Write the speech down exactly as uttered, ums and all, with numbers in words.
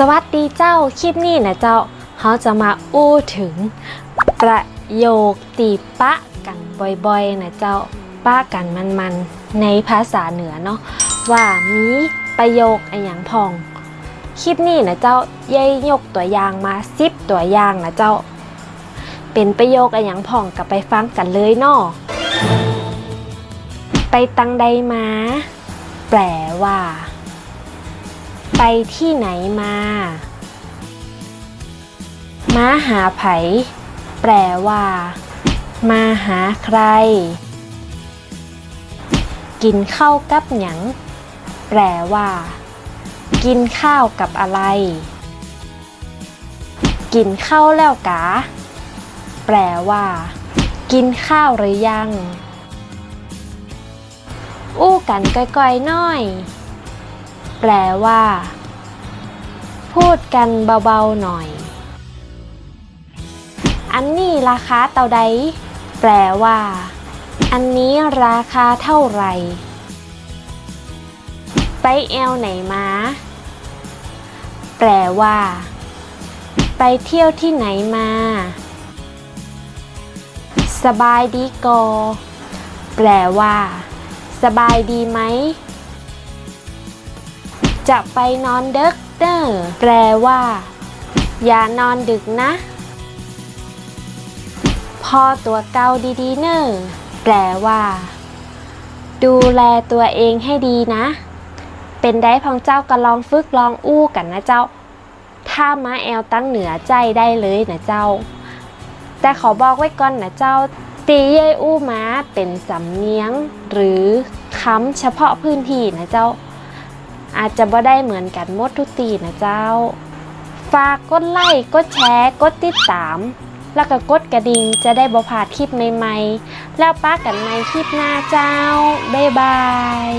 สวัสดีเจ้า คลิปนี้นะเจ้า เฮาจะมาอู้เถิงประโยคตี้ปะกั๋นบ่อยๆ นะเจ้า ปะกั๋นมั่นๆ ในภาษาเหนือเนาะ ว่ามีประโยคอะหยังพ่อง คลิปนี้นะเจ้า เย้ยยกตั๋วอย่างมาสิบตั๋วอย่างนะเจ้า เป๋นประโยคอะหยังพ่อง ก็ไปฟังกั๋นเลยเนาะ ไปตังใดมา แปลว่า ไปที่ไหนมา มาหาใผ แปลว่า มาหาใคร กิ๋นข้าวกับหยัง แปลว่า กินข้าวกับอะไร กิ๋นข้าวแล้วกา แปลว่า กินข้าวหรือยัง อู้กั๋นก้อยๆ หน้อย แปลว่า พูดกันเบาๆ หน่อย อันนี้ราคาเต้าใด แปลว่า อันนี้ราคาเท่าไหร่ ไปแอ่วไหนมา แปลว่า ไปเที่ยวที่ไหนมา สบายดีก่อ แปลว่า สบายดีไหม จะไปนอนเดิ็กเน่อ แปลว่า อย่านอนดึกนะ ผ่อตั๋วเก่าดีๆ เน่อ แปลว่า ดูแลตัวเองให้ดีนะ เป๋นใดพ่องเจ้า ก็ลองฝึกลองอู้กั๋นนะเจ้า ถ้ามาแอ่วตังเหนือใจ๊ได้เลยนะเจ้า แต่ขอบอกไว้ก่อนนะเจ้า ตี้เย้ยอู้มาเป๋นสำเนียงหรือกำเฉพาะพื้นที่นะเจ้า อาจจะบ่ได้เหมือนกั๋นหมดทุกตี้นะเจ้า ฝากกดไลก์ กดแชร์ กดติดตาม แล้วก็กดกระดิ่ง จะได้บ่พลาดคลิปใหม่ๆ แล้วปะกั๋นใหม่คลิปหน้าเจ้า บ๊ายบาย